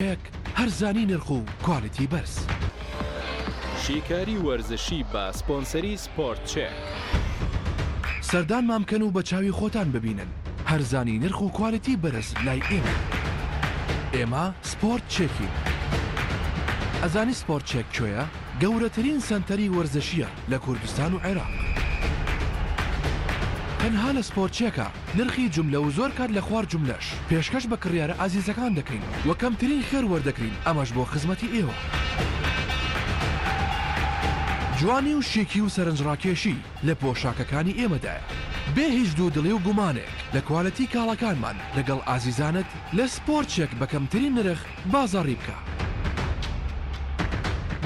یەک، هەرزانی نرخ و کوالیتی بەرز. شیکاری وەرزشی بە سپۆنسەری سپۆرت چێک. سەردانمان بکەن و بە چاوی خۆتان ببینن هەرزانی نرخ و کوالیتی بەرز لای ئێمەیە. ئێمە سپۆرت چێکین. ئەزانی سپۆرت چێک کوێیە؟ گەورەترین سەنتەری وەرزشییە لە کوردستان و عێراق. تەنها لە سپۆرت چێکە. نرخی جوملە و زۆر کات لە خوار جوملەش پێشکەش بە کڕیارە ئازیزەکان دەکەین و کەمترین خێر وەردەگرین ئەمەش بۆ خزمەتی ئێوە. جوانی و شیکی و سەرنجڕاکێشی لە پۆشاکەکانی ئێمەدایە. بێ هیچ دوودڵی و گومانێک لە کوالێتی کاڵاکانمان لەگەڵ ئازیزانت لە سپۆرت چێک بە کەمترین نرخ بازاڕی بکە.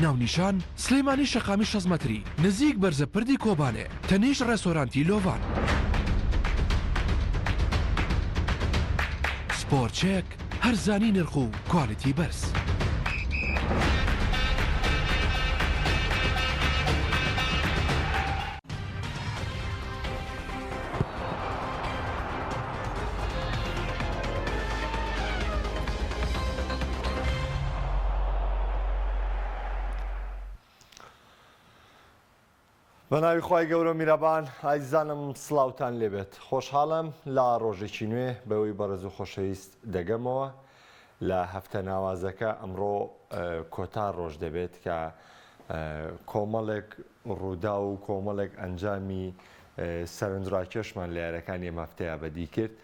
ناونیشان، سلێمانی شەقامی 60 مەتری نزیک بەرزە پردی کۆبانێ تەنیشت ڕێستۆرانتی لۆڤان. سپۆرت چێک، هەرزانی نرخ و کوالیتی بەرز. بە ناوی خوای گەورە و میرەبان ئازیزانم سڵاوتان لێبێت خۆشحاڵم لە ڕۆژێکی نوێ بەوەی بەڕێز و خۆشەویست دەگەمەوە لە هەفتە ناوازەکە ئەمڕۆ کۆتا ڕۆژ دەبێت کە کۆمەڵێک ڕووداو و کۆمەڵێک ئەنجامی سەرنجڕاکێشمان لە یاریەکانی ئەم هەفتەیە بەدی کرد.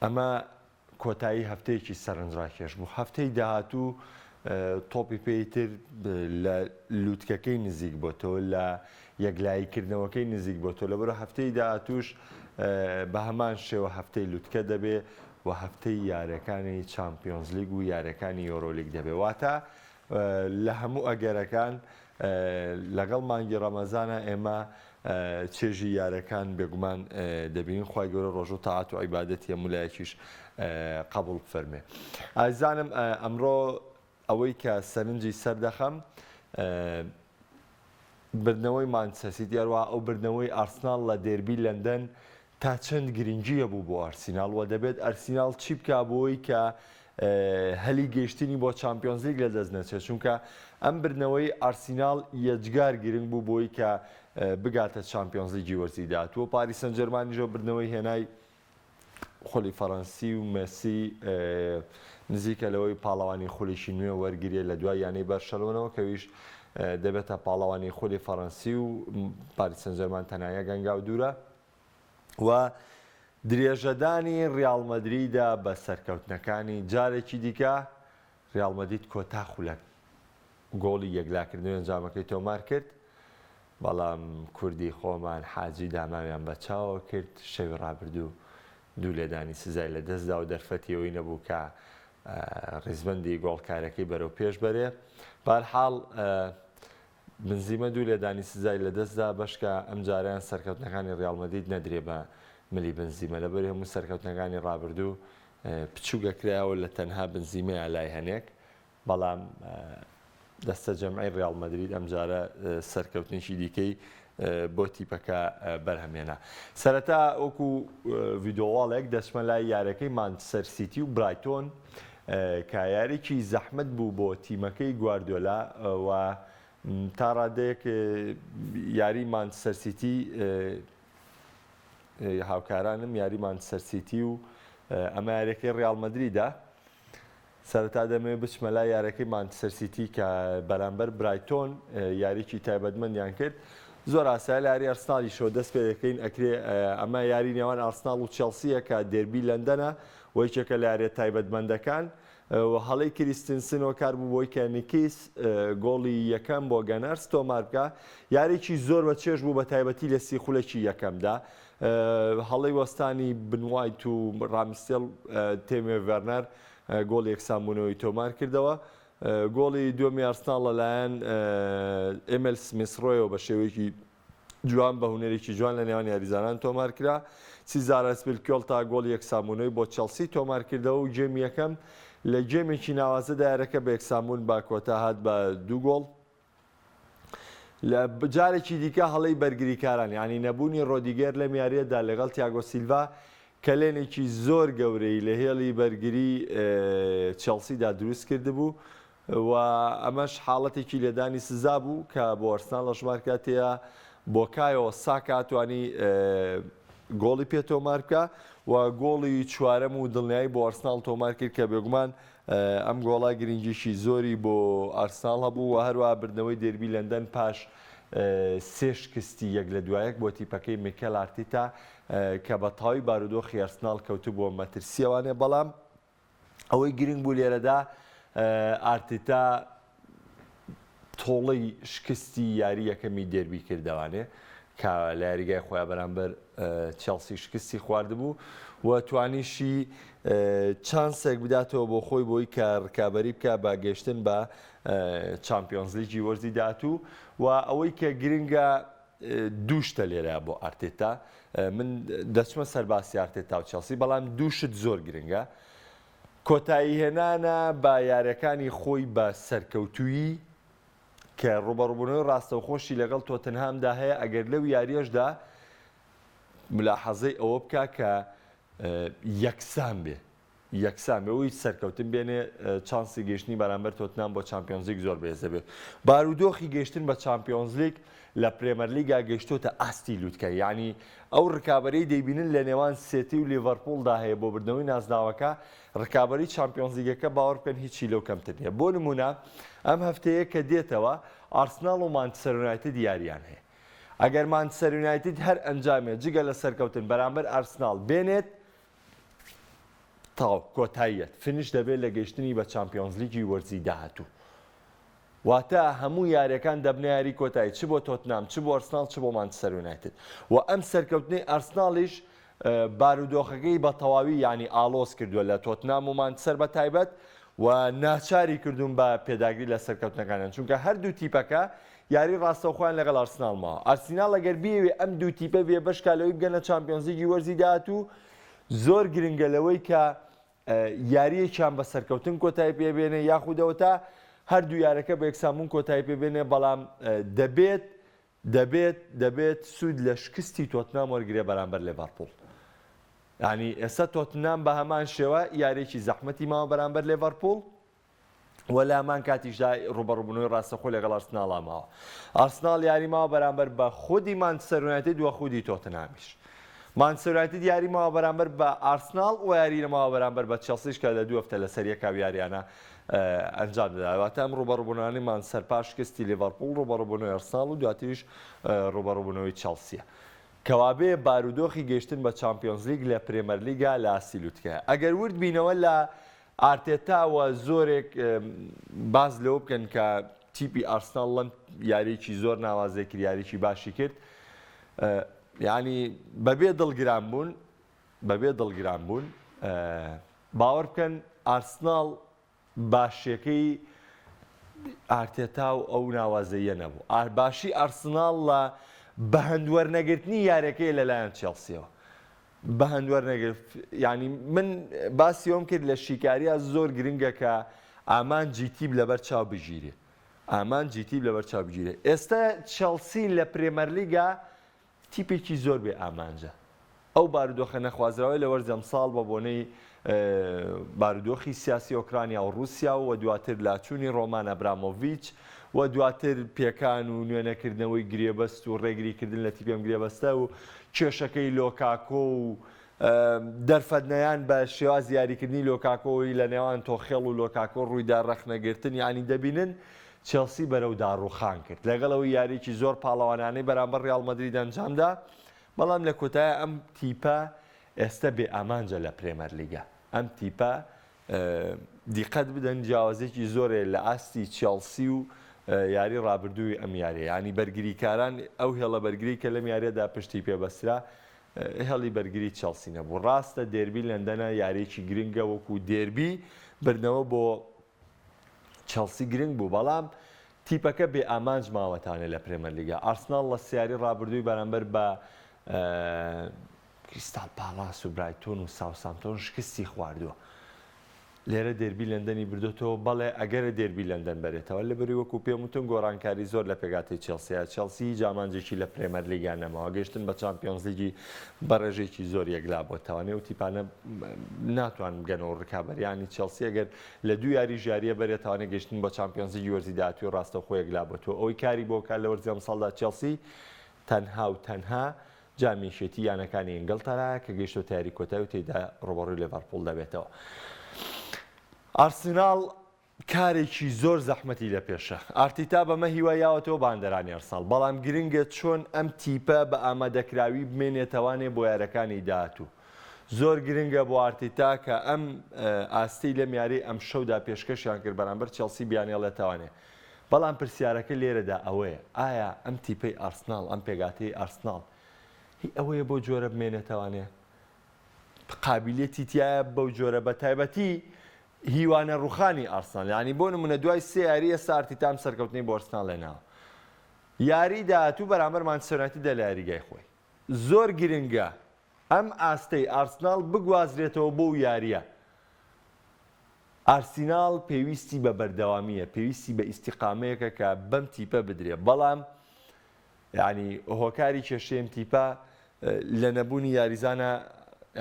ئەمە کۆتایی هەفتەیەکی سەرنجڕاکێش بوو. هەفتەی داهاتوو تۆپی پێی تر لە لووتکەکەی نزیک بۆتەوە، لە یەکلاییکردنەوەکەی نزیک بۆتەوە. لەبەرئەوە هەفتەی داهاتووش بە هەمان شێوە هەفتەی لوتکە دەبێ و هەفتەی یاریەکانی چامپیۆنزلیگ و یاریەکانی یۆرۆلیگ دەبێ. واتە لە هەموو ئەگەرەکان لەگەڵ مانگی ڕەمەزانە ئێمە چێژی یارەکان بێگومان دەبینین خوای گەورە ڕۆژ و تاعەت و عیبادەتی هەموو لایەکیش قبوڵ بفەرمێ. ئازیزانم ئەمڕۆ ئەوەی کە سەرنجی سەردەخەم بردنەوەی مانچستەر سیتی هەروەها ئەو بردنەوەی ئارسناڵ لە دێربی لەندەن تا چەند گرنگی هەبوو بۆ ئارسیناڵ و دەبێت ئەرسیناڵ چی بکا بۆی کە هەلی گەیشتنی بۆ چامپیۆنزلیگ لەدەست نەچێت چونکە ئەم بردنەوەی ئارسیناڵ یەجگار گرنگ بوو بۆی کە بگاتە چامپیۆنزلیگی وەرزی داهاتوو پاریس سانجێرمانیشەوە بردنەوەی هێنای خولی فەرەنسی و مێسی نزیکە لەوەی پاڵەوانی خولێکی نوێ وەرگرێ لە دوای یانەی بەرشەلۆنەوە کەویش دەبێتە پاڵەوانی خولی فەرەنسی و پاریس سانجێرمان تەنها یەک هەنگاو دوورە و درێژەدانی ریاڵ مەدریدە بە سەرکەوتنەکانی جارێکی دیکە ریاڵ مەدرید کۆتا خولەک گۆڵی یەکلاکردنەوەی ئەنجامەکەی تۆمار کرد، بەڵام کوردی خۆمان حاجی داماویان بە چاوەوە کرد، شەوی رابردوو دوو لێدانی سزای لەدەستدا و دەرفەتی ئەوەی نەبوو کە ریزبەندی گۆڵکارەکەی بەرەو پێش بەرێ. بەهەرحاڵ بنزیمە دوو لێدانی سزای لەدەستدا، بەشکە ئەمجارەیان سەرکەوتنەکانی ریاڵ مەدرید نەدرێ بە ملی بنزیمە، لەبەری هەموو سەرکەوتنەکانی رابردوو بچووکەکرایەوە لە تەنها بنزیمەیە لای هەنێک، بەڵام دەستەجەمعی ریاڵ مەدرید ئەمجارە سەرکەوتنێکی دیکەی بۆ تیپەکە بەرهەمهێنا. سەرەتا وەکو ڤیدۆواڵێک دەچمە لای یاریەکەی مانچستەر سیتی و برایتۆن کە یاریی زەحمەت بوو بۆ تیمەکەی گواردیۆلا و تا ڕادەیەک یاری مانچستەر سیتی هاوکارانم یاری مانچستەر سیتی و ئەمە یاریەکەی ریاڵ مەدریدە. سەرەتا دەمەوێت بچمە لای یارەکەی مانچستەر سیتی کە بەرامبەر برایتۆن یاریی تایبەتمەندیان کرد. زۆر ئاسایە لە یاری ئەرسناڵیشەوە دەست پێ دەکەین ئەکرێ ئەمە یاری نێوان ئارسناڵ و چێڵسیە کە دێربی لەندەنە و یەکێکە لە یاریە تایبەتمەندەکان و هەڵەی کریستنسن هۆکار بوو بۆی کە نیکیس گۆڵی یەکەم بۆ گەنەرس تۆمار بکا. یاریی زۆر بە چێژ بوو بە تایبەتی لە سی خولەکی یەکەمدا. هەڵەی وەستانی بن وایت و ڕامسدێڵ تێمێ ڤێرنەر گۆڵی یەکسانبوونەوەی تۆمارکردەوە. گۆڵی دووەمی ئارسناڵ لەلایەن ئێمیل سمیس ڕۆیەوە بە شێوەیەکی جوان بە هونەرێکی جوان لە نێوان یاریزانان تۆمارکرا. سیزار ئەسپیلکوێڵتا گۆڵی یەکسانبوونەوەی بۆ چێڵسی تۆمارکردەوە و گێمی یەکەم لە گێمێکی ناوازەدا یاریەکە بە یەکسانبوون بە کۆتا هات بە دوو گۆڵ. لە جارێکی دیکە هەڵەی بەرگریکاران یانی نەبوونی رۆدیگێر لەم یارییەدا لەگەڵ تیاگۆ سیلڤا. کەلێنێکی زۆر گەورەی لە هێڵی بەرگری چێڵسیدا دروست کردبوو و ئەمەش حاڵەتێکی لێدانی سزا بوو کە بۆ ئەرسناڵ ئەژمار کرا تێیا بۆکایۆ ساکا توانی گۆڵی پێ تۆمار بکا و گۆڵی چوارەم و دڵنیایی بۆ ئەرسناڵ تۆمار کرد کە بێگومان ئەم گۆڵە گرنگیی زۆری بۆ ئارسناڵ هەبوو و هەروەها بردنەوەی دێربی لەندەن پاش سێ شکستی یەک لە دوایەک بۆ تیپەکەی میکێل ئارتیتا کە بە تەواوی بارودۆخی ئەرسناڵ کەوتبووە مەترسییەوانێ بەڵام ئەوەی گرنگ بوو لێرەدا ئارتیتا تۆڵەی شکستی یاری یەکەمی دێربی کردەوانێ کە لە یاریگای خۆیان بەرامبەر چێڵسی شکستی خواردبوو و توانیشی چانسێک بداتەوە بۆ خۆی بۆی کە ڕکابەری بکە بە گەشتن بە چامپیۆنزلیگی وەرزی داهاتوو و ئەوەی کە گرنگە دوو شتە لێرە بۆ ئارتێتا من دەچمە سەر باسی ئارتێتا و چێڵسی بەڵام دوو شت زۆر گرنگە کۆتاییهێنانە بە یارییەکانی خۆی بە سەرکەوتوویی، کە ڕووبەڕووبوونەوەی ڕاستەوخۆشی لەگەڵ تۆتنهامدا هەیە، ئەگەر لەو یارییەشدا ملاحەزەی ئەوە بکا کە یەکسان بێ یەکسان بێ و هیچ سەرکەوتن بێنێ چانسی گەیشتنی بەرامبەر تۆتنهام بۆ چامپیۆنزلیگ زۆر بەهێز دەبێت. بارودۆخی گەیشتن بە چامپیۆنزلیگ لە پرێمەرلیگا گەیشتۆتە ئاستی لوتکە، یانی ئەو رکابەریەی دەیبینن لە نێوان سێتی و لیڤەرپوڵدا هەیە بۆ بردنەوەی نازناوەکە، رکابەری چامپیۆنزلیگەکە باوەڕ بکەن هیچی لەو کەمتر نییە. بۆ نموونە ئەم هەفتەیە کە دێتەوە ئارسناڵ و مانچستەر یونایتد یارییان هەیە. ئەگەر مانچستەر یونایتد هەر ئەنجامێ جگە لە سەرکەوتن بەرامبەر ئارسناڵ بێنێت، تەواو کۆتاییەت finish دەبێت لە گەیشتنی بە چامپیۆنزلیگی وەرزی داهاتوو. واتە هەموو یاریەکان دەبنە یاری کۆتایی چ بۆ تۆتنام چ بۆ ئەرسناڵ چ بۆ مانچستەر یونایتد و ئەم سەرکەوتنەی ئەرسناڵیش بارودۆخەکەی بە تەواوی یانی ئاڵۆز کردووە لە تۆتنام و مانچستەر بە تایبەت و ناچاری کردوون بە پێداگری لە سەرکەوتنەکانیان چونکە هەردوو تیپەکە یاری ڕاستەوخۆیان لەگەڵ ئەرسناڵ ماوە ئەرسیناڵ ئەگەر بیەوێ ئەم دوو تیپە بێ بەشکا لەوەی بگەنە چامپیۆنزلیگی وەرزی داهاتوو زۆر گرنگە لەوەی کە یارییەکیان بە سەرکەوتن کۆتایی پێ بێنێ یاخود ئەوەتا هەردوو یارەکە بە یەکسانبوون کۆتایی پێ بێنێ بەڵام دەبێت دەبێت دەبێت سوود لە شکستی تۆتنام وەرگێ بەرامبەر لێڤەرپوڵ ینی ئێستا تۆتنام بە هەمان شێوە یاریێکی زەحمەتی ماوە بەرامبەر لێڤەرپوڵ و لە هەمان کاتیشدا ڕووبەڕووبوونەوەی ڕاستەوخۆ لەگەڵ ئارسناڵا ماوە. ئارسناڵ یاری ماوە بەرامبەر بە خودی مانچستەر یونایتد و خودی تۆتنهامیش. مانچستەر یونایتد یاری ماوە بەرامبەر بە ئارسناڵ و یاری ماوە بەرامبەر بە چێڵسیش کە لە دوو هەفتە لەسەر یەک ئەو یاریانە ئەنجام دەدات. واتە ئەم ڕووبەڕووبوونەوانەی مانچستەر پاش شکستی لیڤەرپوڵ ڕووبەڕووبوونەوەی ئارسناڵ و دواتریش ڕووبەڕووبوونەوەی چێڵسیە. کەوابێ بارودۆخی گەیشتن بە چامپیۆنزلیگ لە پرێمەرلیگا لە ئاستی لوتکەیە. ئەگەر ورد بینەوە لە ئارتێتا و زۆرێک باس لەوە بکەن کە تیپی ئارسناڵ لەم یاریەکی زۆر ناوازەی کرد یاریی باشی کرد یعنی بەبێ دڵگران بوون بەبێ دڵگران بوون باوەڕ بکەن ئارسناڵ باشیەکەی ئارتێتا و ئەو ناوازەیە نەبوو باشی ئارسناڵ لە بەهەند وەرنەگرتنی یاریەکەی لەلایەن چێڵسیەوە بەهەند وەرنەگرت یانی من باسی ئەوم کرد لە شیکاریە زۆر گرنگە کە ئامانجی تیپ لەبەر چاو بگیرێ ئامانجی تیپ لەبەر چاو بگیرێ ئێستا چێڵسی لە پرێمەرلیگا تیپێکی زۆر بێ ئامانجە ئەو بارودۆخە نەخوازراوەی لە وەرزی ئەمساڵ بە بۆنەی بارودۆخی سیاسی ئۆکرانیا و ڕووسیا و دواتر لاچوونی ڕۆمان ئەبرامۆڤیچ و دواتر پێکان و نوێنەکردنەوەی گرێبەست و ڕێگریکردن لە تیپی ئەم گرێبەستە و کێشەکەی لۆکاکۆ و دەرفەتنەیان بە شێوازی یاریکردنی لۆکاکۆی لە نێوان تۆخێڵ و لۆکاکۆ ڕوویدا ڕەخنەگرتن یانی دەبینن چێڵسی بەرەو داڕووخان کرد لەگەڵ ئەوەی یاریی زۆر پاڵەوانانەی بەرامبەر ڕیاڵ مەدرید ئەنجامدا بەڵام لە کۆتایە ئەم تیپە ئێستە بێ ئامانجە لە پرێمەرلیگا ئەم تیپە دیقەت بدەن جیاوازێکی زۆرێ لە ئاستی چێڵسی و یاری ڕابردووی ئەم یاریە یانی بەرگریکاران ئەو هێڵە بەرگری کە لەم یاریەدا پشتی پێبەسترا هێڵی بەرگری چێڵسی نەبوو ڕاستە دێربی لەندەنە یاریەکی گرنگە وەکو دێربی بردنەوە بۆ چێڵسی گرنگ بوو بەڵام تیپەکە بێ ئامانج ماوەتانێ لە پرێمەرلیگا ئارسناڵ لە سیاری ڕابردووی بەرامبەر بە کریستال پاڵاس و برایتۆن و ساوسامتۆن شکستی خواردووە. لێرە دێربی لەندەنی بردۆتەوە، بەڵێ ئەگەرە دێربی لەندەن بەرێتەوە، لەبەری وەکو پێم وتن گۆڕانکاری زۆر لە پێکهاتەی چێڵسیە، چێڵسی هیچ ئامانجێکی لە پرێمەرلیگا نەماوە، گەیشتن بە چامپیۆنزلیگی بە ڕێژەیەکی زۆر یەکلا بۆتەوە، ئەو تیپانە ناتوانن بگەنەوە ڕکابەریانی چێڵسی ئەگەر لە دوو یاریش یاریە بەرێتەوانێ گەیشتن بە چامپیۆنزلیگی وەرزی داهاتووی ڕاستەوخۆ یەکلا بۆتەوە، ئەوەی کاری بۆ کار لە وەرزی ئەمساڵدا چێڵسی تەنها و تەنها جامی یەکێتی یانەکانی ئینگڵتەرایە کە گەیشتۆتە یاری کۆتایی و تێیدا ڕووبەڕووی لێڤەرپوڵ دەبێتەوە. ئارسیناڵ کارێکی زۆر زەحمەتی لە پێشە. ئارتیتا بەمە هیوای یاوەتەوە بە هاندەرانی ئەرسناڵ، بەڵام گرنگە چۆن ئەم تیپە بە ئامادەکراوی بمێنێتەوانێ بۆ یارەکانی داهاتوو. زۆر گرنگە بۆ ئارتیتا کە ئەم ئاستەی لەم یاریەی ئەمشەودا پێشکەشیان کرد بەرامبەر چێڵسی بیانێڵێتەوانێ. بەڵام پرسیارەکە لێرەدا ئەوەیە، ئایا ئەم تیپەی ئارسناڵ، ئەم پێکهاتەی ئارسناڵ هی ئەوەیە بەو جۆرە بمێنێتەوانێ؟ قابیلیەتی تیایە بەو جۆرە بە تایبەتی هیوانە ڕوخانی ئارسناڵ یانی بۆ نمونە دوای سێ یاری ئێستا ئارتیتا ئەم سەرکەوتنەی بۆ ئارسناڵ هێناوە یاری داهاتوو بەرامبەر مانچستەر یونایتد لە یاریگای خۆی زۆر گرنگە ئەم ئاستەی ئارسناڵ بگوازرێتەوە بۆ یاریە ئارسیناڵ پێویستی بە بەردەوامییە، پێویستی بە ئیستیقامەیەکە کە بەم تیپە بدرێ، بەڵام یانی هۆکاری کێشەی ئەم تیپە لە نەبوونی یاریزانە،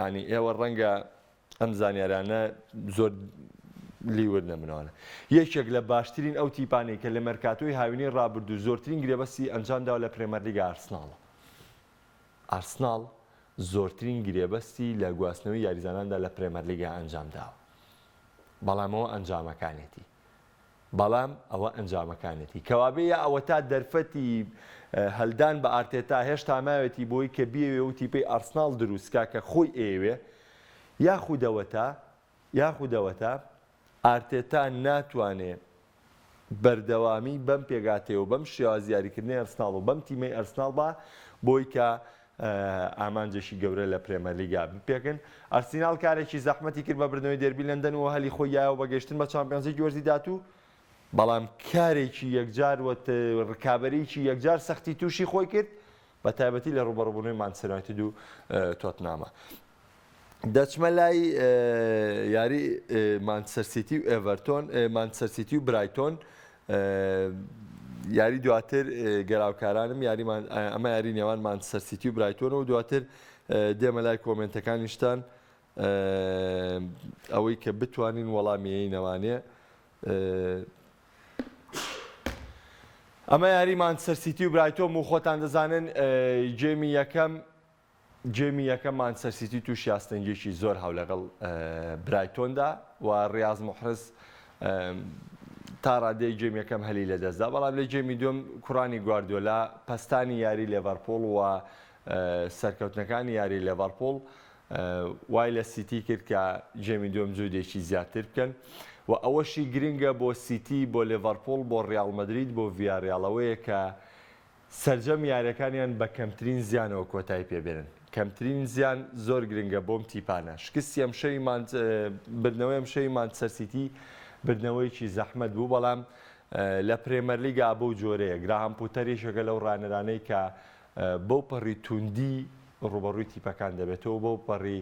یانی ئێوە ڕەنگە ئەم زانیارانە زۆر لی ورد نەبنەوە. یەکێک لە باشترین ئەو تیپانەی کە لە مێرکاتۆی هاوینەی ڕابردوو زۆرترین گرێبەستی ئەنجامداوە لە پرێمەرلیگا ئارسناڵە. ئارسناڵ زۆرترین گرێبەستی لە گواستنەوەی یاریزاناندا لە پرێمەرلیگا ئەنجامداوە، بەڵام ئەوە ئەنجامەکانێتی بەڵام ئەوە ئەنجامەکانێتی کەوابێ یا ئەوەتا دەرفەتی هەلدان بە ئارتێتا هێشتا ماوێتی بۆی کە بیەوێ و تیپەی ئارسناڵ دروستکا کە خۆی ئەیەوێ یاخود ئەوەتا یاخود ئەوەتا ئارتێتا ناتوانێ بەردەوامی بەم پێکهاتەیە و بەم شێوازی یاریکردنەی ئەرسناڵ و بەم تیمەی ئەرسناڵ با بۆی کە ئامانجێکی گەورە لە پرێمەرلیگا بپێکن. ئەرسیناڵ کارێکی زەحمەتی کرد بە بردنەوەی دێربی لەندەن و هەلی خۆی یایەوە بە گەیشتن بە چامپیۆنزلیگی وەرزی داهاتوو، بەڵام کارێکی یەکجار و رکابەریی یەکجار سەختی تووشی خۆی کرد، بە تایبەتی لە رووبەڕووبوونەوەی مانچستەر یونایتد و تۆتنامە. دەچمە لای یاری مانچستەر سیتی و ئێڤەرتۆن مانچستەر سیتی و برایتۆن یاری دواتر گەراوکارانم یاری ئەمە یاری نێوان مانچستەر سیتی و برایتۆن و دواتر دێمە لای کۆمنتەکانیشتان ئەوەی کە بتوانین وەڵامیەینەوانێ ئەمە یاری مانچستەر سیتی و برایتۆن و خۆتان دەزانن گێمی یەکەم گێمی یەکەم مانچستەر سیتی تووشی ئاستەنگییەکی زۆر هاو لەگەڵ برایتۆندا و ڕیاز موحرز تا ڕادەیەک گێم یەکەم هەلی لەدەستدا، بەڵام لە گێمی دووەم کوڕانی گواردیۆلا پەستانی یاری لێڤەرپوڵ و سەرکەوتنەکانی یاری لێڤەرپوڵ وای لە سیتی کرد کە گێمی دووەم جوودێکی زیاتر بکەن و ئەوەشی گرنگە بۆ سیتی بۆ لێڤەرپوڵ بۆ ڕیاڵ مەدرید بۆ ڤیاریاڵ ئەوەیە کە سەرجەم یاریەکانیان بە کەمترین زیانەوە کۆتایی پێبێنن، کەمترین زیان زۆر گرنگە بۆم تیپانە، شکستی ئەمشەوی مانچ بردنەوەی ئەمشەوی مانچستەر سیتی بردنەوەیەکی زەحمەت بوو، بەڵام لە پرێمەرلیگا بەو جۆرەیە، گراهام پوتەر یەکێکە لەو ڕانەرانەی کە بەو پەڕی توندی ڕووبەڕووی تیپەکان دەبێتەوە، بەو پەڕی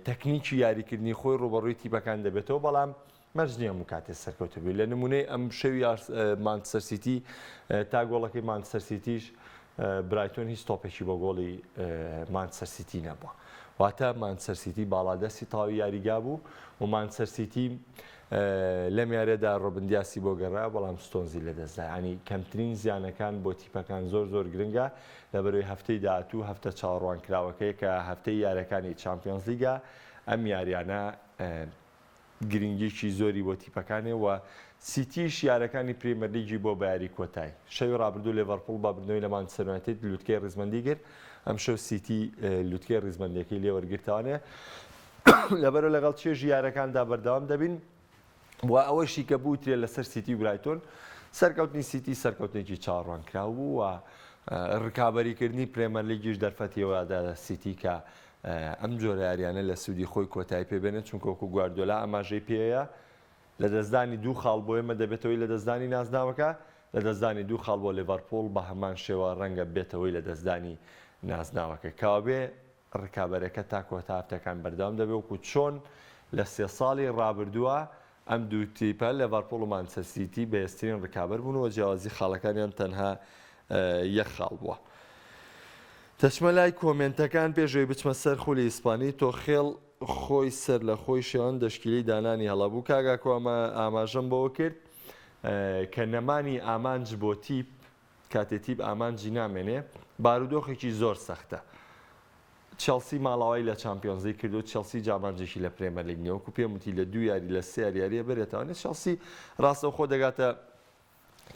تەکنیکی یاریکردنی خۆی ڕووبەڕووی تیپەکان دەبێتەوە، بەڵام مەرج نییە هەموو کاتێ سەرکەوتوو بی. لە نموونەی ئەمشەوی مانچستەر سیتی تا گۆڵەکەی مانچستەر سیتیش برایتۆن هیچ تۆپێکی بۆ گۆڵی مانچستەر سیتی نەبووە. واتە مانچستەر سیتی باڵادەستی تەواوی یاریگا بوو و مانچستەر سیتی لەم یاریەدا ڕۆبن دیاسی بۆ گەڕا بەڵام ستۆنزی لەدەستدا. یانی کەمترین زیانەکان بۆ تیپەکان زۆر زۆر گرنگە لەبەرەوەی هەفتەی داهاتوو هەفتە چاوەڕوانکراوەکەیە کە هەفتەی یاریەکانی چامپیۆنزلیگە ئەم یاریانە گرنگیەکی زۆری بۆ تیپەکانێ و سیتیش یارەکانی پریمەرلیگی بۆ بە یاری کۆتای. شەوی رابردوو لێڤەرپوڵ بە بردنەوەی لە مانچستەر یونایتد لوتکەی ریزبەندی گرت، ئەمشەو سیتی لوتکەی ریزبەندیەکەی لێ وەرگرتەوانێ. لەبەرئەوە لەگەڵ چێژی یارەکاندا بەردەوام دەبین و ئەوەشی کە بوترێ لەسەر سیتی و برایتۆن، سەرکەوتنی سیتی سەرکەوتنێکی چاوەڕوانکراو بوو و رکابەریکردنی پرێمەرلیگیش دەرفەتی ئەوە دا سیتی کە ئەم جۆرە یاریانە لە سوودی خۆی کۆتایی پێبێنێت، چونکە وەکو گواردیۆلا ئاماژەی پێیە، لەدەستدانی دوو خاڵ بۆ ئێمە دەبێتە هۆی لەدەستدانی نازناوەکە، لەدەستدانی دوو خاڵ بۆ لیڤەرپوڵ بە هەمان شێوە رەنگە ببێتە هۆی لەدەستدانی نازناوەکە. کەوابێ رکابەرەکە تا کۆتا هەفتەکان بەردەوام دەبێت، وەکو چۆن لە سێ ساڵی ڕابردووە ئەم دوو تیپە لێڤەرپوڵ و مانچستەر سیتی بەهێزترین ڕکابەر بوون و جیاوازی خاڵەکانیان تەنها یەک خاڵ بووە. دەچمە لای کۆمێنتەکان پێش ئەوەی بچمە سەر خولی ئیسپانی تۆخێڵ خۆی سەر لە خۆی شێوان دەشکیلەی دانانی هەڵە بوو کاک ئاکۆ ئەمە ئاماژەم بەوە کرد کە نەمانی ئامانج بۆ تیپ کاتێ تیپ ئامانجی نامێنێ بارودۆخێکی زۆر سەختە چێڵسی ماڵاوای لە چامپیۆنزلیگ کردو چێڵسی هیچ ئامانجێکی لە پرێمەرلیگ نیە وەکو پێم وتی لە دوو یاری لە سێ یاری یاریە بەرێتەوە چێڵسی ڕاستەوخۆ دەگاتە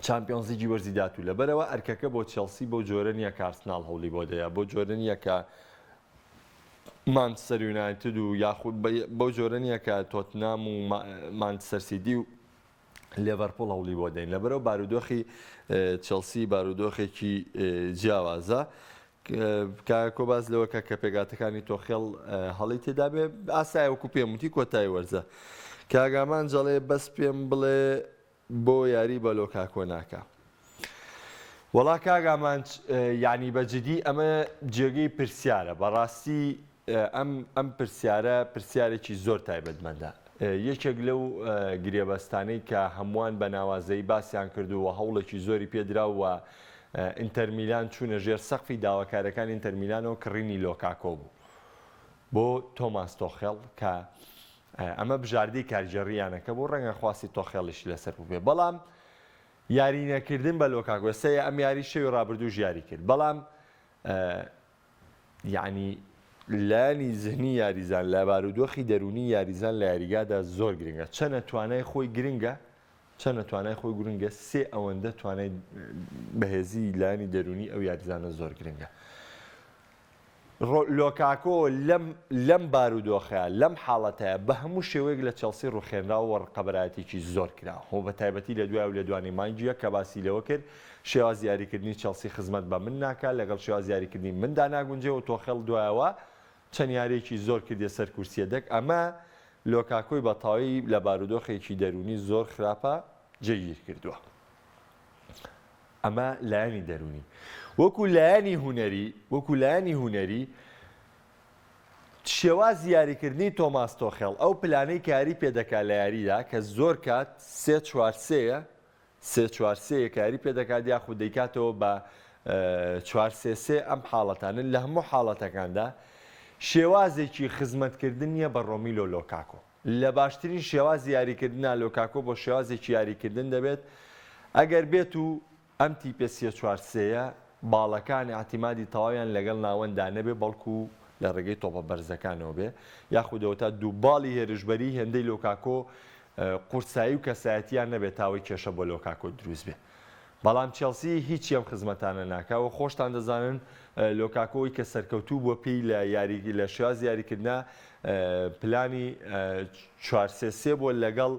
چامپیۆنزلیگی وەرزی داهاتوو لەبەرئەوە ئەرکەکە بۆ چێڵسی بەو جۆرە نییە کە ئارسناڵ هەوڵی بۆ دەیا بەو جۆرە نییە کە مانچستەر یونایتد و یاخود بەو جۆرە نییە کە تۆتنام و مانچستەر سیتی و لێڤەرپوڵ هەوڵی بۆ دەین لەبەرەوە بارودۆخی چێڵسی بارودۆخێکی جیاوازە کاکۆ باس لەوە کە کە پێکهاتەکانی تۆخێڵ هەڵی تێدا بێ ئاسایە وەکو پێم وتی کۆتایی وەرزە کاگامان جەڵێ بەس پێم بڵێ بۆ یاری بە لۆکاکۆ ناکا. وەڵا کاک ئامانج یانی بە جدی ئەمە جێگەی پرسیارە بەڕاستی ئەم ئەم پرسیارە پرسیارێکی زۆر تایبەتمەندە یەکێک لەو گرێبەستانەی کە هەمووان بە ناوازەیی باسیان کردو و هەوڵێکی زۆری پێدرا و ئینتەرمیلان چوونە ژێر سەقفی داواکارەکانی ئینتەرمیلانەوە کڕینی لۆکاکۆ بوو بۆ تۆماس تۆخێڵ کە ئەمە بژاردەی کارگێڕی یانەکە بوو، ڕەنگە خواستی تۆخێڵیشی لەسەر بووبێ، بەڵام یاری نەکردن بە لۆکاکۆ، ئێستا ئەم یاری شەوی ڕابردووش یاری کرد، بەڵام یعنی لایەنی زهنی یاریزان لە بارودۆخی دەروونی یاریزان لە یاریگادا زۆر گرنگە، چەنە توانای خۆی گرنگە، چەنە توانای خۆی گرنگە، سێ ئەوەندە توانای بەهێزی لایەنی دەروونی ئەو یاریزانە زۆر گرنگە. لۆکاکۆ لەم لەم بارودۆخە، لەم حاڵەتە بە هەموو شێوەیەک لە چێڵسی ڕوخێنراوە و ڕقەبەرایەتیی زۆر کرا و بە تایبەتی لە دوای ئەو لێدوانەی مانگی یەک کە باسی لەوە کرد شێوازی یاریکردنی چێڵسی خزمەت بە من ناکا، لەگەڵ شێوازی یاریکردنی مندا ناگونجێ و تۆخێڵ دوایەوە چەند یارییەکی زۆر کردیە سەر کورسییە دەک ئەمە لۆکاکۆی بە تەواوی لە بارودۆخێکی دەروونی زۆر خراپا جێگیر کردووە. ئەمە لایەنی دەروونی. وەکو لایەنی هونەری، وەکو لایەنی هونەری، شێوازی یاریکردنی تۆماس تۆخێڵ، ئەو پلانەی کە یاری پێدەکات لە یاریدا کە زۆر کات سێ چوار سێیە، سێ چوار سێیە کە یاری پێدەکات یاخود دەیکاتەوە بە چوار سێ سێ، ئەم حاڵەتانە لە هەموو حاڵەتەکاندا شێوازێکی خزمەتکردن نییە بە ڕۆمیلۆ لۆکاکۆ. لە باشترین شێوازی یاریکردنا لۆکاکۆ بۆ شێوازێکی یاریکردن دەبێت ئەگەر بێت و ئەم تیپە سێ چوار سێیە باڵەکان ئیعتیمادی تەواویان لەگەڵ ناوەندا نەبێ بەڵکو لە ڕێگەی تۆپە بەرزەکانەوە بێ یاخود ئەوەتا دوو باڵی هێرشبەری هێندەی لۆکاکۆ قورسایی و کەسایەتیان نەبێت تاوەی کێشە بۆ لۆکاکۆ دروست بێ. بەڵام چێڵسی هیچی ئەم خزمەتانە ناکا و خۆشتان دەزانن لۆکاکۆ ئەوی کە سەرکەوتوو بووە پێی لە یاری لە شێوازی یاریکردنا پلانی چوار سێ سێ بووە لەگەڵ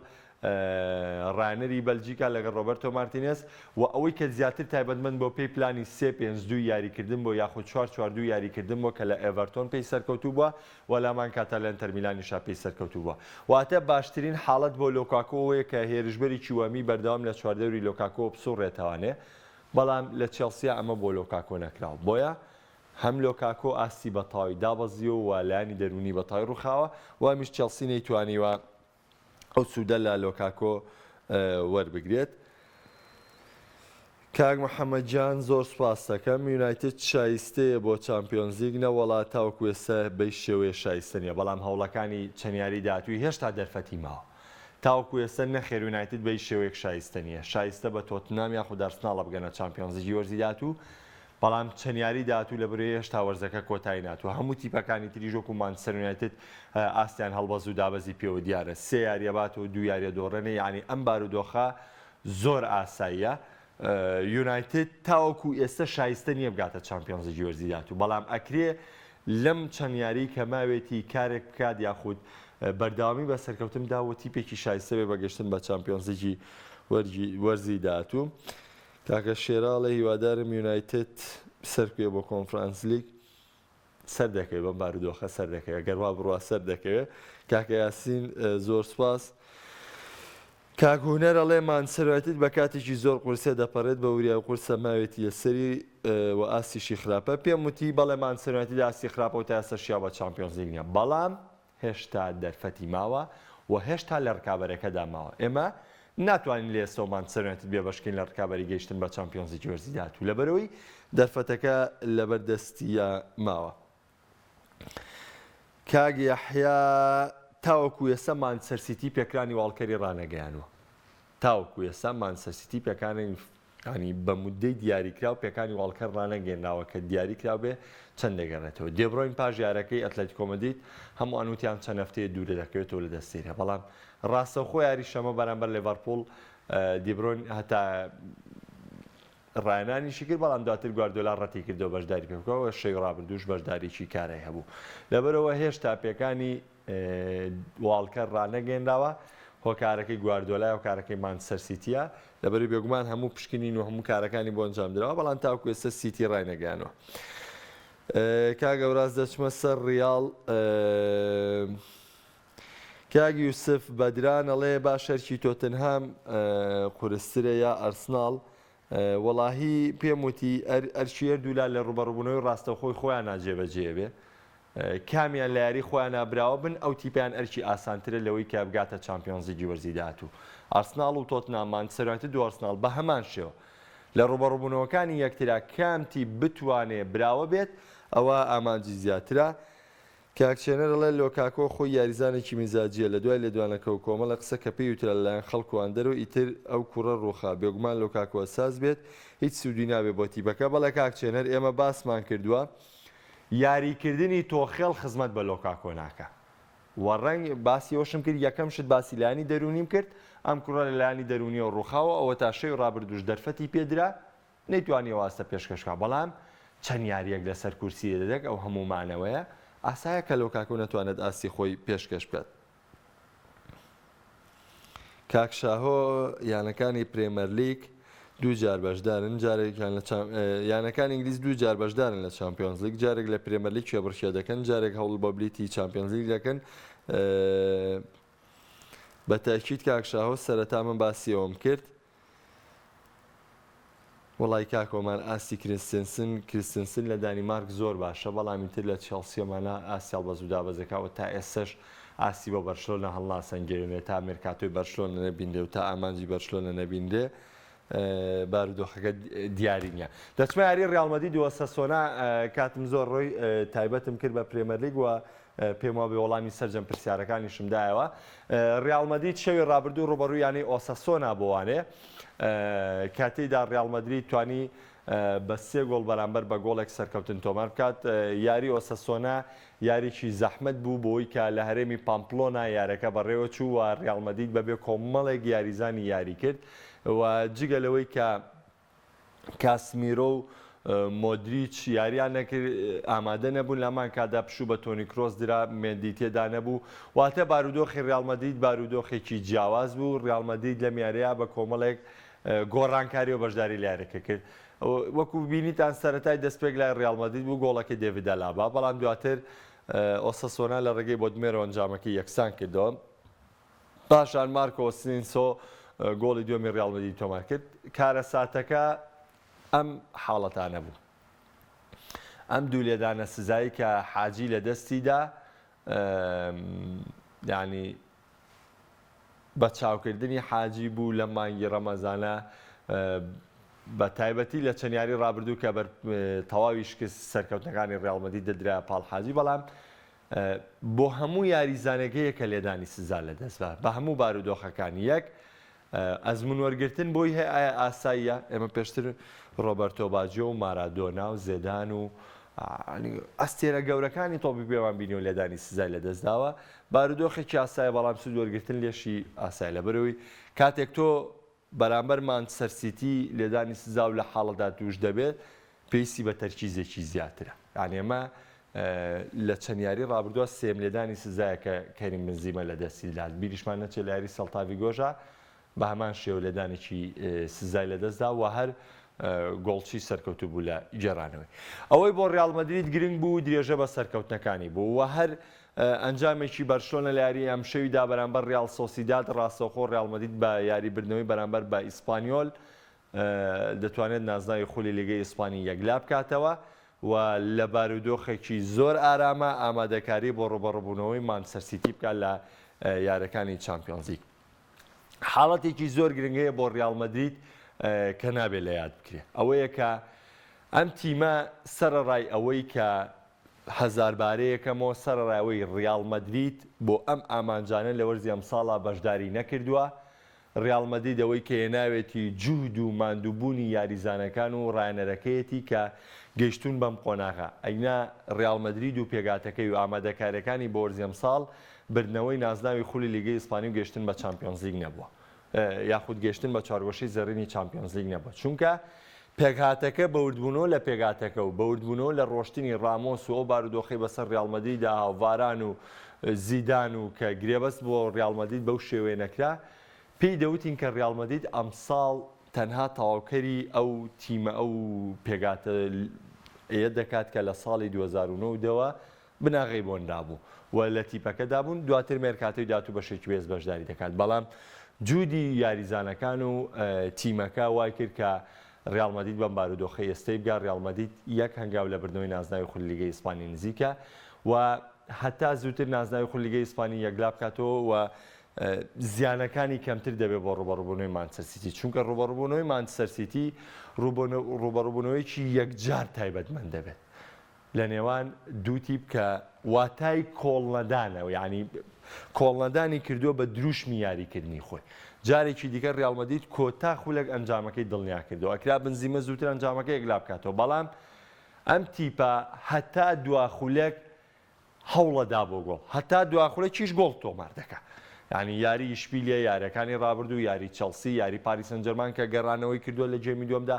ڕانەری بەلجیکا لەگەڵ ڕۆبەرتۆ مارتینێز و ئەوەی کە زیاتر تایبەتمەند بۆ پێی پلانی سێ پێنج دوو یاریکردن بۆ یاخود چوار چوار دوو یاریکردن بۆ کە لە ئێڤەرتۆن پێی سەرکەوتوو بووە و لامان کاتا لە ئینتەرمیلانیشا پێی سەرکەوتوو بووە. واتە باشترین حاڵەت بۆ لۆکاکۆ ئەوەیە کە هێرشبەرێکی وەهمی بەردەوام لە چواردەوری لۆکاکۆوە بسوڕێتەوانێ، بەڵام لە چێڵسیا ئەمە بۆ لۆکاکۆ نەکراوە. بۆیە هەم لۆکاکۆ ئاستی بەتەواوی دابەزیوە و لایەنی دەروونی بەتەواوی ڕووخاوە و هەمیش چێڵسی نەیتوانیوە ئەو سوودە لە لۆکاکۆ وەربگرێت. کاک محەمەد گیان زۆر سوپاست دەکەم یونایتد شایستەیە بۆ چامپیۆنزلیگ نەوەڵا تاوەکو ئێستا بەیش شێوەیە شایستە نیە بەڵام هەوڵەکانی چەند یاری داهاتووی هێشتا دەرفەتی ماوە تاوەکو ئێستا نەخێر یونایتد بەیش شێوەیەک شایستە نیە شایستە بە تۆتنام یاخود ئارسناڵە بگەنە چامپیۆنزلیگی وەرزی داهاتوو بەڵام چەند یاری داهاتوو لەبرەی هێشتا وەرزەکە کۆتایی ناتووە هەموو تیپەکانی تریش وەکو مانچستەر یونایتد ئاستیان هەڵبەز و دابەزی پێوە دیارە سێ یاریە بات و دوو یاریە دۆڕێنێ یانی ئەم بارودۆخە زۆر ئاساییە یونایتد تاوەکو ئێستا شایستە نییە بگاتە چامپیۆنزلیگی وەرزی داهاتوو بەڵام ئەکرێ لەم چەند یاری کە ماوێتی کارێک بکات یاخود بەردەوامی بە سەرکەوتن دا و تیپێکی شایستە بێ بە گەشتن بە چامپیۆنزلیگی وەرزی داهاتوو. کاکە شێرا ئەڵێ هیوادارم یونایتد سەرکوێ بۆ کۆنفرانس لیگ سەر دەکەوێ بەم بارودۆخە سەر دەکەوێ گەر وا بڕوا سەر دەکەوێ کاکە یاسین زۆر سپاس. کاک هونەر ئەڵێ مانچستەر یونایتد بە کاتێکی زۆر قورسێ دەپەڕێت بە وریای و قورسە ماوێتی لەسەری و ئاستیشی خراپە پێم وتی بەڵێ مانچستەر یونایتد ئاستی خراپە و تا ئێستا شیاو بە چامپیۆنز لیگ نییە بەڵام. هێشتا دەرفەتی ماوە و هێشتا لە رکابەرەکەدا ماوە. ئێمە ناتوانین لە ئێستەوە مانچستەر یونایتد بێبەشکەین لە رکابەری گەیشتن بە چامپیۆنزلیگی وەرزی داهاتوو، لەبەرئەوەی دەرفەتەکە لەبەر دەستیا ماوە. کاک یەحیا تاوەکو ئێستا مانچستەر سیتی پێکرانی واڵکەری رانەگەیانووە. تاوەکو ئێستا مانچستەر سیتی پێکانی یانی بە موددەی دیاریکراو پێکانی واڵکەر ڕانەگەیەنراوە کە دیاری کراوبێ چەند دەگەڕێتەوە. دێبرۆین پاش یارەکەی ئەتلەتیکۆ مەدرید هەمووان وتیان چەند هەفتەیە دوورە دەکەوێتەوە لە دەستەیرە بەڵام ڕاستەوخۆ یاری شەمە بەرامبەر لێڤەرپوڵ دیبرۆین هەتا ڕایەنانیشی کرد بەڵام دواتر گواردیۆلا ڕەتی کردەوە بەشداری پێ بکا و شەوی ڕابردووش بەشداریی کارای هەبوو لەبەرئەوە هێشتا پێکانی واڵکەر ڕانەگەیەنراوە، هۆکارەکەی گواردیۆلایە، هۆکارەکەی مانچستەر سیتییە، لەبەرئەوەی بێگومان هەموو پشکنین و هەموو کارەکانی بۆ ئەنجامدراوە، بەڵام تاوەکو ئێستا سیتی ڕاینەگەیانوە. کاک ئەوراز دەچمە سەر ڕیاڵ. کاک یوسف بەدران ئەڵێ باش ئەرکی تۆتنهام قورسترە یا ئەرسناڵ؟ وەڵاهی پێم وتی ئەرکی هەردوولا لە ڕووبەڕووبوونەوەی ڕاستەوخۆی خۆیانا جێبەجێ بێ. کامیان لە یاری خۆیانا براوە بن ئەو تیپەیان ئەرکی ئاسانترە لەوەی کە بگاتە چامپیۆنزلیگی وەرزی داهاتوو. ئارسناڵ و تۆتنهام، مانچستەر یونایتد و ئارسناڵ بە هەمان شێوە. لە ڕووبەڕووبوونەوەکانی یەکترا کام تیپ بتوانێ براوە بێت ئەوە ئامانجی زیاترە. کاک چێنەر ئەڵێ لۆکاکۆ خۆی یاریزانێکی میزاجیە لە دوای لێدوانەکە و کۆمەڵێ قسە کە پێی وترا لەلایەن خەڵک و هاندەرەوە ئیتر ئەو کوڕە ڕووخا بێگومان لۆکاکۆ ئەساس بێت هیچ سوودی نابێ بۆ تیپەکە بەڵێ کاک چێنەر ئێمە باسمان کردووە یاریکردنی تۆخێڵ خزمەت بە لۆکاکۆ ناکا و ڕەنگ باسی ئەوەشم کرد یەکەم شت باسی لایەنی دەروونیم کرد ئەم کوڕە لە لایەنی دەروونیەوە ڕووخاوە ئەوەتا شەوی ڕابردووش دەرفەتی پێدرا نەیتوانی ئەو ئاستە پێشکەش بکات، بەڵام چەند یارییەک لەسەر کورسی یەدەگ ئەو هەموو مانەوەیە، ئاسایە کە لۆکاکۆ نەتوانێت ئاستی خۆی پێشکەش بکات. کاک شاهۆ یانەکانی پرێمەرلیگ دوو جار بەشدارن، جارێکیان لە یانەکانی ئینگلیز دوو جار بەشدارن لە چامپیۆنزلیگ، جارێک لە پرێمەرلیگ کێبڕکێ دەکەن، جارێک هەوڵ بۆ بلیتی چامپیۆنزلیگ دەکەن. بە تەئکید کاک شاهۆ سەرەتا من باسی ئەوەم کرد. وەڵای کاک ئۆمار ئاستی کریستنسن کریستنسن لە دانیمارک زۆر باشە بەڵام ئیتر لە چێڵسیەمانە ئاستی هەڵبەز و دابەزەکا و تا ئێستەش ئاستی بۆ بەرشلۆنە هەڵناسەنگێنێ تا مێرکاتۆی بەرشلۆنە نەبینرێ و تا ئامانجی بەرشلۆنە نەبینرێ بارودۆخەکە دیاری نییە. دەچمە یاری ڕیاڵ مەدرید و ئۆساسۆنا کاتم زۆر ڕۆی تایبەتم کرد بە پرێمەرلیگ و پێم وابێ وەڵامی سەرجەم پرسیارەکانیشم دایەوە. ریال مەدرید شەوی رابردوو رووبەڕووی یانەی ئۆساسۆنا بۆوانێ کە تێیدا ریال مەدرید توانی بە سێ گۆڵ بەرامبەر بە گۆڵێک سەرکەوتن تۆمار بکات. یاری ئۆساسۆنا یاریی زەحمەت بوو بۆی کە لە هەرێمی پامپلۆنا یارەکە بەڕێوەچوو و ریال مەدرید بەبێ کۆمەڵێک یاریزانی یاری کرد و جگە لەوەی کە کاسمیرۆ و مۆدریچ یاریان نەکرد، ئامادە نەبوون، لە هەمان کاتدا پشوو بە تۆنی کرۆس درا، مێندی تێدا نەبوو، واتە بارودۆخی ریال مەدرید بارودۆخێکی جیاواز بوو، ریال مەدرید لەم یارییە بە کۆمەڵێک گۆڕانکاریەوە بەشداری لە یاریەکە کرد، وەکو بینیتان سەرەتای دەستپێک لای ریال مەدرید بوو گۆڵەکەی دێڤید ئالابا، بەڵام دواتر ئۆساسۆنا لە رێگەی بۆدمێرەوە ئەنجامەکەی یەکسان کردەوە. پاشان مارکۆ ئەسینسۆ گۆڵی دووەمی ریاڵ مەدرید تۆمارکرد، کارەساتەکە ئەم حاڵەتانە بوو. ئەم دوو لێدانە سزایی کە حاجی لە دەستیدا یانی بە چاوکردنی حاجی بوو لە مانگی ڕەمەزانە بە تایبەتی لە چەند یاری ڕابردوو کە بەر تەواوی شکست سەرکەوتنەکانی ڕیاڵ مەدرید دەدرا پاڵ حاجی بەڵام بۆ هەموو یاریزانێک هەیە کە لێدانی سزا لەدەست بات بە هەموو بارودۆخەکان یەک ئەزموون وەرگرتن بۆی هەیە ئایا ئاساییە ئێمە پێشتر ڕۆبەرتۆ باجۆ و مارادۆنا و زێدان و ئەستێرە گەورەکانی تۆپی پێمان بینی و لێدانی سزای لەدەست داوە بارودۆخێکی ئاسایە بەڵام سوود وەرگرتن لێشی ئاسای لەبەرەوەی کاتێک تۆ بەرامبەر مانچستەر سیتی لێدانی سزا و لە حاڵەتدا تووش دەبێت، پێویستی بە تەرکیزێکی زیاترە. یانی ئەمە لە چەند یاری رابردووە سێیەم لێدانی سزایە کە کەریم بنزیمە لە دەستی دەدات. بیریشمان نەچێت لە یاری سێلتاڤیگۆشا بە هەمان شێوە لێدانێکی سزای لەدەستدا و هەر گۆڵچی سەرکەوتوو بوو لە گێڕانەوەی. ئەوەی بۆ ریاڵ مەدرید گرنگ بوو درێژە بە سەرکەوتنەکانی بوو و هەر ئەنجامێکی بەرشلۆنە لە یاریی ئەمشەویدا بەرامبەر ریاڵ سۆسیداد، راستەوخۆ ریاڵ مەدرید بە یاری بردنەوەی بەرامبەر بە ئیسپانیۆل دەتوانێت نازناوی خولی لیگەی ئیسپانی یەکلابکاتەوە. و لە بارودۆخێکی زۆر ئارامە ئامادەکاری بۆ ڕوبەڕوبوونەوەی مانچستەر سیتی بکات لە یارەکانی چامپیۆنزلیگ. حاڵەتێکی زۆر گرنگ هەیە بۆ ڕیاڵ مەدرید کە نابێت لە یاد بکرێت ئەوەیە کە ئەم تیمە سەرەڕای ئەوەی کە هەزاربارەیەکەمەوە سەرەڕای ئەوەی ڕیاڵ مەدرید بۆ ئەم ئامانجانە لە وەرزی ئەمساڵا بەشداری نەکردووە ڕیاڵ مەدرید ئەوەی کە هێناوێتی جوهد و ماندووبوونی یاریزانەکان و ڕایەنەرەکەیەتی کە گەیشتوون بەم قۆناغە ئەگینا ڕیاڵ مەدرید و پێکهاتەکەی و ئامادەکاریەکانی بۆ وەرزی ئەمساڵ بردنەوەی نازناوی خولی لیگەی ئیسپانی و گەیشتن بە چامپیۆنزلیگ نەبووە یاخود گەیشتن بە چوارگۆشەی زێڕینی چامپیۆنزلیگ نەبووە چونکە پێکهاتەکە بە وردبوونەوە لە پێکهاتەکە و بە وردبوونەوە لە ڕۆشتنی ڕامۆس و ئەو بارودۆخەی بەسەر ڕیاڵ مەدریدا ها و ڤاران و زیدان و کە گرێبەست بۆ ڕیاڵ مەدرید بەو شێوەیە نەکرا پێی دەوتین کە ڕیاڵ مەدرید ئەمساڵ تەنها تەواوکەری ئەو تیمە ئەو پێکهاتە یە دەکات کە لە ساڵی 2009 دەوە بناغەی بۆ نرابوو و لە تیپەکەدا بوون، دواتر مێرکاتۆی داهاتوو بەشێکی بەهێز بەشداری دەکات، بەڵام جودی یاریزانەکان و تیمەکە وایکرد کە ریال مەدرید بەم بارودۆخەی ئێستەی بگات، ریال مەدرید یەک هەنگاو لە بردنەوەی نازناوی خولی لیگەی ئیسپانی نزیکە و هەتا زووتر نازناوی خولی لیگەی ئیسپانی یەکلا بکاتەوە و زیانەکانی کەمتر دەبێت بۆ ڕووبەڕووبوونەوەی مانچستەر سیتی، چونکە ڕووبەڕووبوونەوەی مانچستەر سیتی ڕووبەڕووبوونەوەیەکی یەکجار تایبەتمەند دەبێت. لە نێوان دوو تیپ کە واتای کۆڵنەدانە یانی کۆڵنەدانی کردووە بە دروشمی یاریکردنی خۆی. جارێکی دیکە ریال مەدرید کۆتا خولەک ئەنجامەکەی دڵنیا کردەوە. ئەکرا بنزیمە زووتر ئەنجامەکە یەکلا بکاتەوە، بەڵام ئەم تیپە هەتا دوا خولەک هەوڵەدا بۆ گۆڵ هەتا دوا خولەکیش گۆڵ تۆمار دەکا. یانی یاری ئیشبیلیە، یاریەکانی رابردوو، یاری چێڵسی، یاری پاریس سانجێرمان کە گەڕانەوەی کردووە لە گێمی دووەمدا.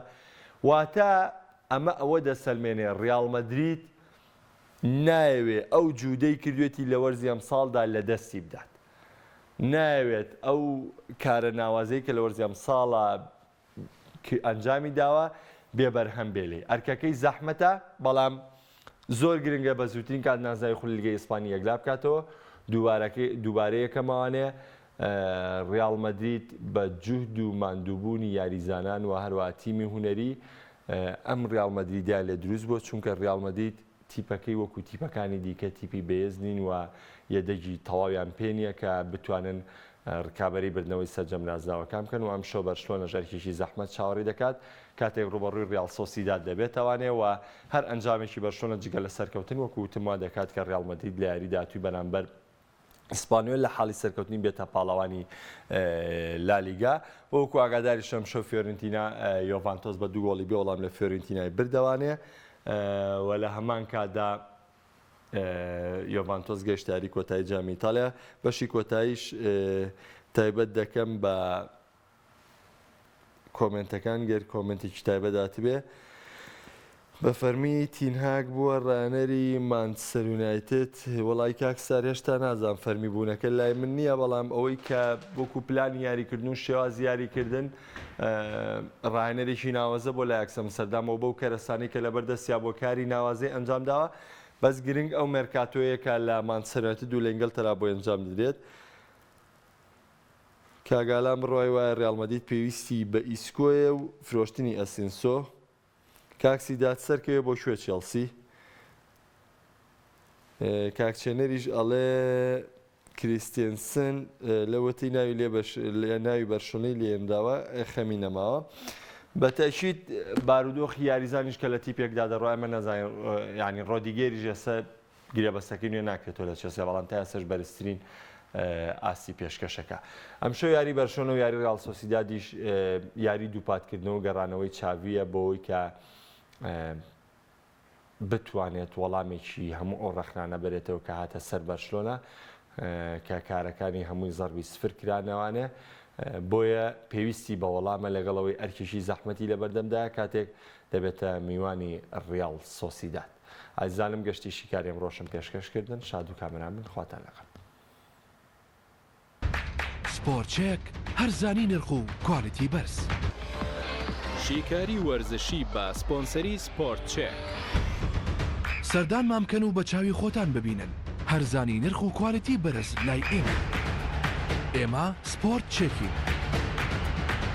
واتە ئەمە ئەوە دەسەلمێنێ ریاڵ مەدرید نایەوێ ئەو جوودەی کردوێتی لە وەرزی ئەمساڵدا لەدەستی بدات. نایەوێت ئەو کارە ناوازەی کە لە وەرزی ئەمساڵا ئەنجامی داوە بێ بەرهەم بێ لێی. ئەرکەکەی زەحمەتە، بەڵام زۆر گرنگە بە زووترین کات نازناوی خولی لیگەی ئیسپانی یەکلا بکاتەوە. دووبارە یەکەمەوانەیە. ڕیاڵ مەدرید بە جوهد و ماندووبوونی یاریزانان و هەروەها تیمی هونەری ئەم ڕیاڵ مەدریدیان لێ دروست بووە، چونکە ڕیاڵ مەدرید تیپەکەی وەکو تیپەکانی دیکە تیپی بەهێز نین و یەدەگی تەواویان پێ نییە کە بتوانن ڕکابەری بردنەوەی سەرجەم نازناوەکان بکەن و ئەمشەو بەرشلۆنەش ئەرکێکی زەحمەت چاوەڕێی دەکات کاتێک ڕووبەڕووی ڕیاڵ سۆسیداد دەبێتەوانێ و هەر ئەنجامێکی بەرشلۆنە جگە لە سەرکەوتن وەکو وتم وا دەکات کە ڕیاڵ مەدرید لە یاری داهاتووی بەرامبەر ئیسپانیۆل لە حاڵی سەرکەوتنی بێتە پاڵەوانی لالیگا. وەکو ئاگاداریشم ئەمشەو فیۆرنتینا یۆڤانتۆس بە دوو گۆڵی بێ وەڵام لە فیۆرنتینای بردەوانێ و لە هەمان کاتدا یۆڤانتۆس گەیشتە یاری کۆتایی جامی ئیتالیا. بەشی کۆتاییش تایبەت دەکەم بە کۆمێنتەکان گەر کۆمێنتێکی تایبەت هاتبێ بە فەرمی تینهاک بووە ڕانەری مانچستەر یونایتد وەڵای کاک ستار هێشتا نازانم فەرمی بوونەکە لای من نییە بەڵام ئەوەی کە وەکو پلانی یاریکردن و شێوازی یاریکردن ڕاهێنەرێکی ناوازە بۆ لای ئەکس ئەمستەردامەوە بەو کەرەسانەی کە لەبەر دەستیا بۆ کاری ناوازەی ئەنجام داوە بەس گرنگ ئەو مێرکاتۆیە کە لە مانچستەر یونایتد و لە ئینگلتەرا بۆی ئەنجام دەدرێت کاک ئالان بڕوای وایە ریاڵ مەدرید پێویستی بە ئیسکۆیە و فرۆشتنی ئەسینسۆ. کاک سیدات سەرکەوێ بۆ کوێ چێڵسی؟ کاک چێنەریش ئەڵێ کریستێنسن لەوەتەی ناوی لێ بەش ناوی بەرشلۆنەی لێنراوە خەمی نەماوە. بە تەئکید بارودۆخی یاریزانیش کە لە تیپێکدا دەڕوا ئێمە نازانین یانی ڕۆدیگێریش ئێستا گرێبەستەکەی نوێ ناکرێتەوە لە چێڵسیا، بەڵام تا ئێستاش بەرزترین ئاستی پێشکەشەکە. ئەمشەو یاری بەرشلۆنە و یاری ریاڵ سۆسیدادیش یاری دووپاتکردنەوە و گەڕانەوەی چاڤییە بۆوەی کە بتوانێت وەڵامێکی هەموو ئەو رەخنانە بەرێتەوە کە هاتە سەر بەرشلۆنە کە کارەکانی هەمووی زەربی سفر کرانەوانێ بۆیە پێویستی بە وەڵامە لەگەڵ ئەوەی ئەرکێکی زەحمەتی لەبەردەمدایە کاتێک دەبێتە میوانی ریاڵ سۆسیداد. ئازیزانم گەشتی شیکاری ئەمڕۆشم پێشکەش کردن شاد و کامەران بن خواتان لەگەڵ. سپۆرت چێک، هەرزانی نرخ و کوالیتی بەرز. شیکاری وەرزشی بە سپۆنسەری سپۆرت چێک. سەردانمان بکەن و بە چاوی خۆتان ببینن هەرزانی نرخ و کوالیتی بەرز لای ئێمە. ئێمە سپۆرت چێکین.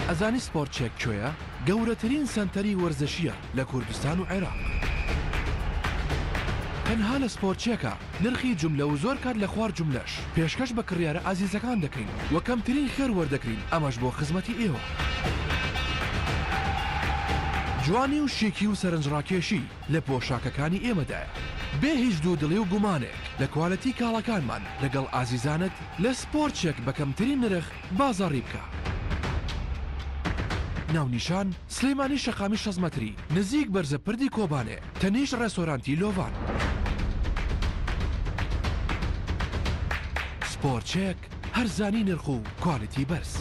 ئەزانی سپۆرت چێک کوێیە؟ گەورەترین سەنتەری وەرزشییە لە کوردستان و عێراق. تەنها لە سپۆرت چێکە نرخی جوملە و زۆر کات لە خوار جوملەش پێشکەش بە کڕیارە ئازیزەکان دەکەین و کەمترین خێر وەردەگرین ئەمەش بۆ خزمەتی ئێوە. جوانی و شیکی و سەرنجڕاکێشی لە پۆشاکەکانی ئێمەدایە. بێ هیچ دوودڵی و گومانێک لە کوالێتی کاڵاکانمان لەگەڵ ئازیزانت لە سپۆرت چێک بە کەمترین نرخ بازاڕی بکە. ناونیشان، سلێمانی شەقامی 60 مەتری نزیک بەرزە پردی کۆبانێ تەنیشت ڕێستۆرانتی لۆڤان. سپۆرت چێک، هەرزانی نرخ و کوالێتی بەرز.